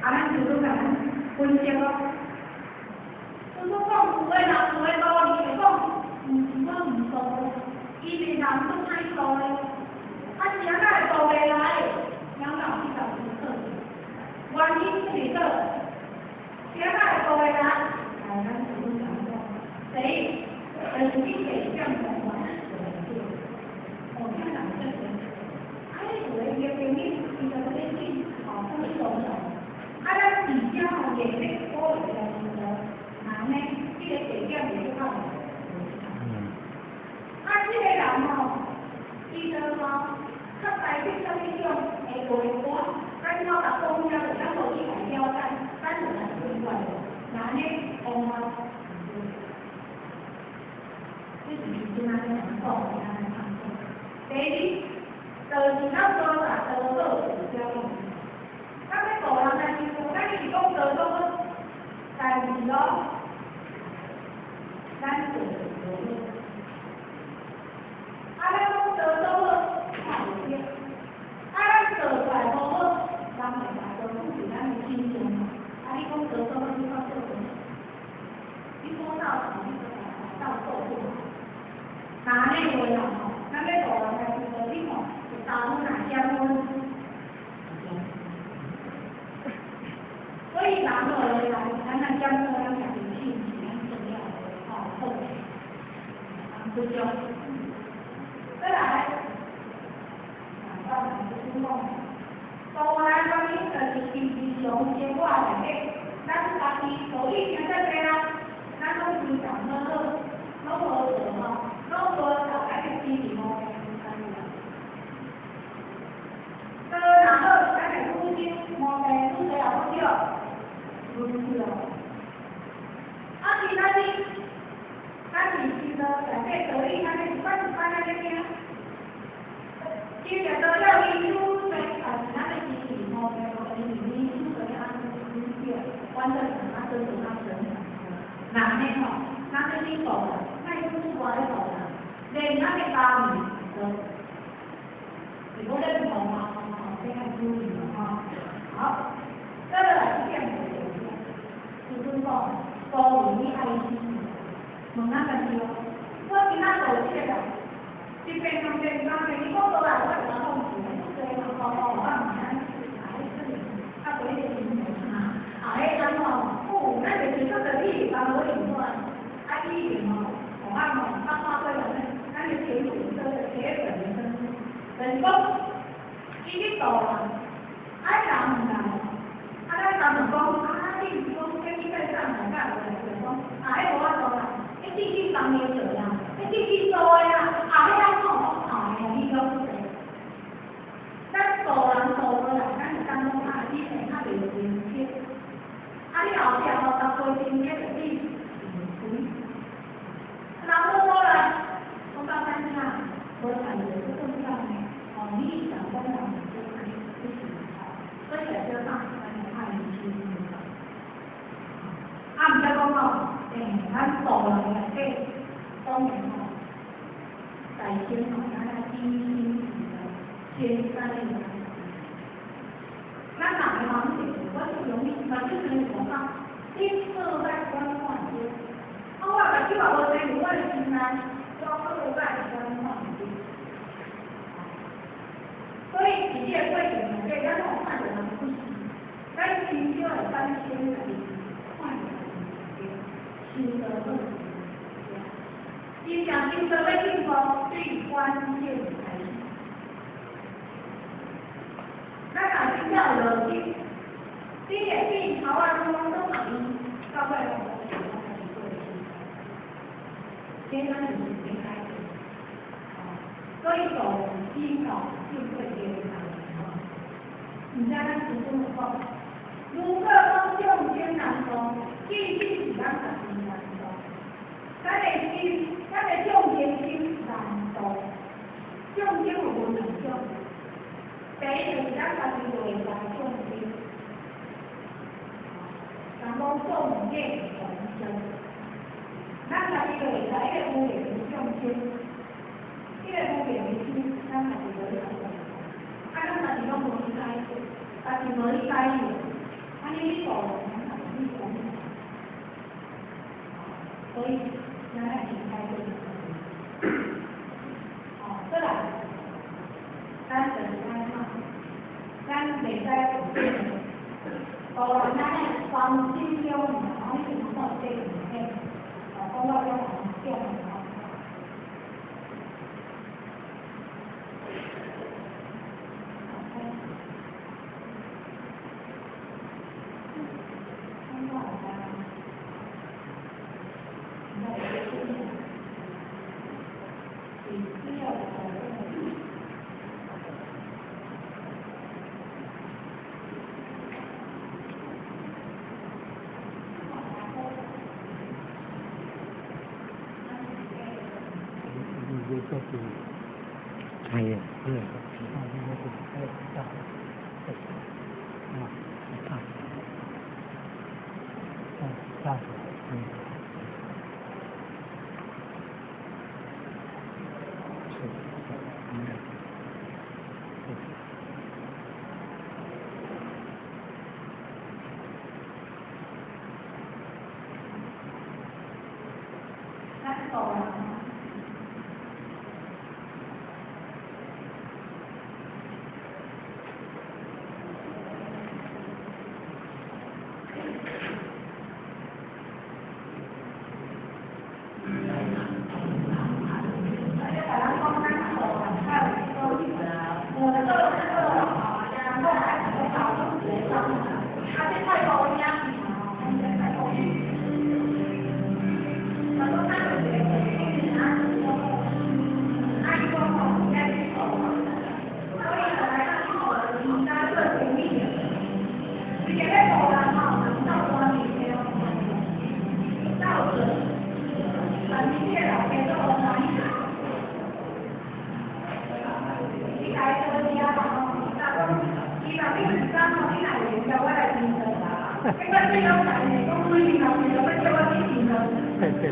啊，咱就拄共咱分析咯。師尊講有的人有的道理會講，毋是我毋度，伊是人足歹度的，啊是按怎會度袂來？咱有去共思考。原因是佇佗？是按怎會度袂來？來，咱師尊共講，第一，就是你地點無關對。哦，這人這個，啊，你有的伊的朋友，伊就欲去哦，去度來。啊，咱佇遮吼硬欲鼓勵來修道，那按呢，這个地點會較無。啊，這个人吼，伊就吼，較代表啥物種的話歌，咱我共講了，咱無去共了解，咱就來對話，那按呢方法毋對。這是師尊按呢講的，按呢講。第二，就是咱多大多好有表演。咱欲度人來修道，咱是講道做好，但是咯，咱做無好。啊，咱講道做好，看袂著。啊，咱做出來無好，人會把刀放佇咱的身上。啊，你講道做好，你看做無好？你講道理，你閣把道做不好。那按呢話啦吼，咱欲度人來修道，你吼會加分若減分？所以人落來，咱若減少咱家己信是咱重要的吼，好。不足。再來，啊，我同師尊講，度來原因就是佇日常生活內底，咱家己道理聽遮濟啊，咱攏非常好好，攏無做吼，攏無逐擺去支持毛病參與啊。道若好，咱會愈精，毛病愈濟也愈少，愈少。啊，今仔日，咱佇修道內底道理，按呢一擺一擺按呢聽，真正到了醫師，也是咱的支持毛病，因為醫師就按呢對，反正啊做做較順。那按呢吼，咱欲去度啦，莫講出外咧度啦，連咱的家己都，是無咧度嘛，吼，這愛注意吼。好，再落來這點就是師尊講，度為你愛心，問咱家己哦，我今仔度這個人，一遍、兩遍、三遍，你講倒來，我會當放棄，這個人講講，我毋知，啊，彼可能較無彼個心情啊，啊，彼按怎？哦，咱就是說著你幫我用出來，啊，以前吼，互咱吼，咱看過來呢，咱的鐵粉做鐵粉的生，就是講，伊去度人，啊，人毋來，啊，咱人就講，啊，你毋是講叫你在上海甲落來，就講，啊，彼無法度啦，彼進去幫伊做啦，彼進去做的啦，啊，彼按怎？啊，你了解。咱度人度過來，咱會當講啊，你會較袂親切，啊，你後壁吼，逐過親切就變是非。人無過來，講到咱啥，無參與這重要呢？哦，你想講人就安呢，不是吼，所以來說啥，咱的愛心。啊，毋才講吼，欸，咱度人內底，當然吼，在先吼，咱愛知心是先知人。咱人的方式，我是用你，目睭生無講，你做歹阮看著，啊，我目睭也無生佇我的心內，我閣無愛阮看毋著。所以佇這個過程內底，咱攏有看著人不是，咱真少會反省家己，看著家己修道好。真正修道欲進步，最關鍵開始。咱若真正有邏輯，你會變頭仔攏攏共伊，到尾吼，攏是咱家己過的生活。這咱就是欲改變。所以度心吼，就會變來吼。毋知咱師尊有講，如果講眾生難度，其實是咱家己難度。咱的心，咱的眾生心難度，眾生有分兩種。第一就是咱家己內在眾生，人講眾業同生，咱家己內在彼個有形的眾生，彼個無形的心，咱家己無咧管。啊，咱家己攏無去解決，家己無去解決，啊，你去度人，你讲，所以咱愛心態做。哦，過來，咱就是按怎？咱袂使有這個，度人咱的關心中，吼，你是講這個物件，哦，講到這個重吼。 對。